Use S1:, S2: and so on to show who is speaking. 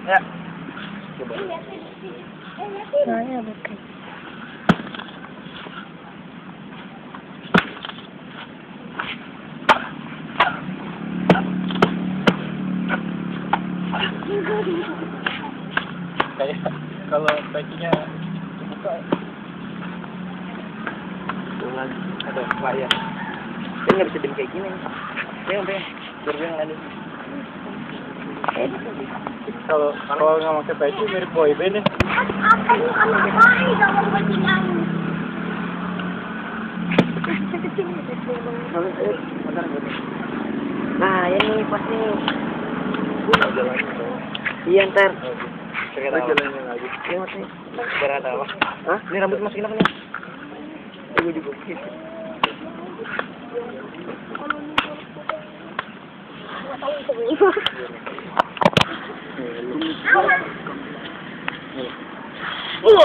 S1: Ya. Coba.
S2: Nah, ya betul.
S1: Kayak kalau packingnya buka ada layar. Dia nggak bisa diem kayak gini. Dia udah biar dia ngelanjut. Kalau nggak pakai peci mirip boy band ya.
S2: Nah, ini pas nih. Iya ntar.
S1: Kita jalannya lagi.
S2: Iya mas nih.
S1: Berat apa?
S2: Hah?
S1: Ini rambut masukin apa nih? Gue juga.
S2: Oh,